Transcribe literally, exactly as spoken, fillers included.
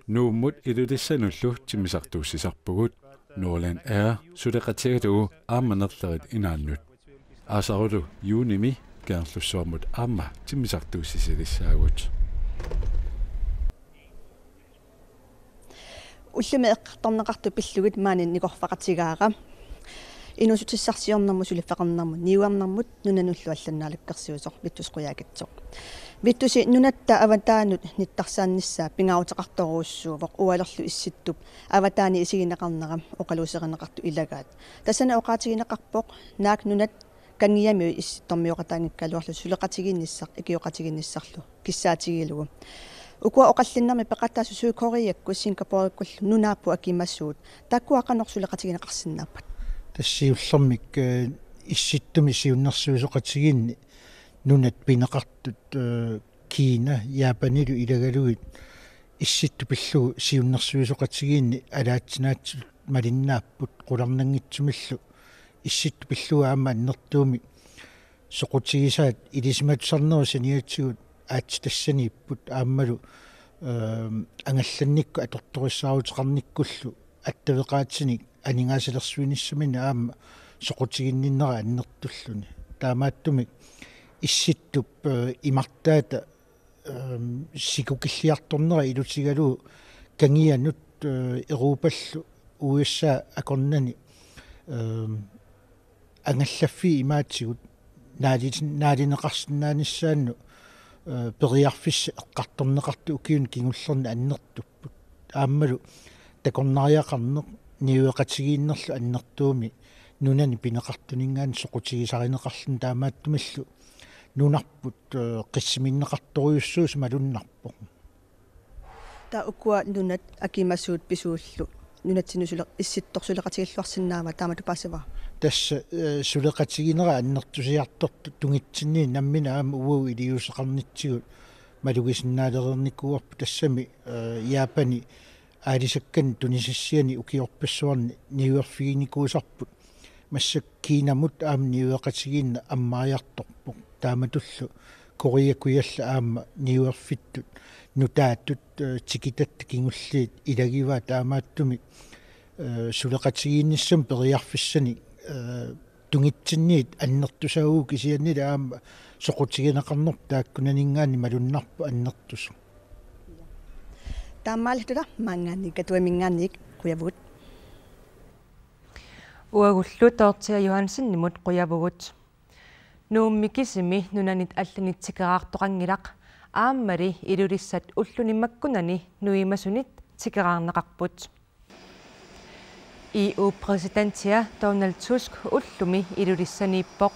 Nuummut Ilulissanullu timmisartuussisarpugut. Norlandair suleqatigalugu aamma nerlerit inaannut. Aasarulu juunimi Kangerlussuarmut aamma timmisartuussisilissaagut. Ullumi eqqartorneqartut pillugit maani nikorfaqatigaara. Inuussutissarsiornermut, suliffeqarnermut, niuernermut nunanullu allannaalakkersuisoq Vittus Qujaukitsoq. Vittusi nunatta avataanut nittarsaannissaa pingaaruteqartorujussuuvoq ualerlu Issittup avataani isigineqarnera oqaluuserineqartut ilagaat. Tassani oqaatigineqarpoq naak nunat kangiamiut issittormioqataanngikkaluarlutik suleqatigiinnissaq ikioqatigiinnissarlu kissaatigilugu. Ukua oqallinnermi peqataasut Sydkoreakkut Singaporekkullu nunaapput akimasuut, taakkua qanoq suleqatigineqarsinnaappat? Tassa siullermik, eh, Issittumi siunnersuisoqatigiinni nunat pineqartut, eh, Kina, Japanilu ilagalugit Issittup pillugu siunnersuisoqatigiinni alaatsinaatsup malinnaapput qularnanngitsumillu. Issittup pillugu aamma annertuumik soqutigisaat ilisimatusarnerup saniatigut aatsitassaniipput aammalu, ehm, angallannikkut atortorissaaruteqarnikkullu attaveqaatinik aningaasalersuinissaminnik aamma soqutiginninnera annertulluni. Taamaattumik Issittup, eh, imartaata, ehm, sikukilliartornera ilutigalugu kangianut, eh, Europallu U S A akornanni, ehm, angallaffiit imaatigut naali-, naalineqarsinnaanissaannut, eh, periarfissat eqqartorneqartut ukiuni kingullerni annertupput. Aammalu takornariaqarneq niueqatigiinnerlu annertuumik nunani pineqartuninngaanniit soqutigisarineqarluni, taamaattumillu nunarput, eh, qissiminneqartorujussuusoq malunnarpoq. Taava ukua nunat akimasuut pisuullu nunatsinnut sule-, Issittoq suleqatigilluarsinnaava, taamatut paasivara? Tassa, eh, suleqatiginera annertusiartortoq tungitsinniit nammineq aamma uagut iliuuseqarnitsigut malugisinnaalernikuuarput, tassami, eh, Japani aalisakkanni tunisassiani ukiorpassuarni niuerfiginikuusarput. Massakkut Kinamut aamma niueqatigiinneq ammariartorpoq. Taamatullu Korea Kujalleq aamma niuerfittut nutaatut, eh, tikitatta kingulliit ilagivaa, taamaattumik, eh, suleqatigiinnissamut periarfissanik, eh, tungitsinniit annertusaavugut, kisiannili aamma soqutigineqarnerput taakkunaninngaanniit malunnarpoq annertusoq. Taamaalilluta maanngaanniit Katuaminngaanniit qujavugut. Uagullu Dorthea Johansenimut qujavugut. Nuummi kisimi nunanit allanit tikeraartoqanngilaq, aammali Ilulissat ulluni makkunani nuimasunit tikeraarneqarput. E U-præsidentia Donald Tusk ullumi Ilulissaniippoq.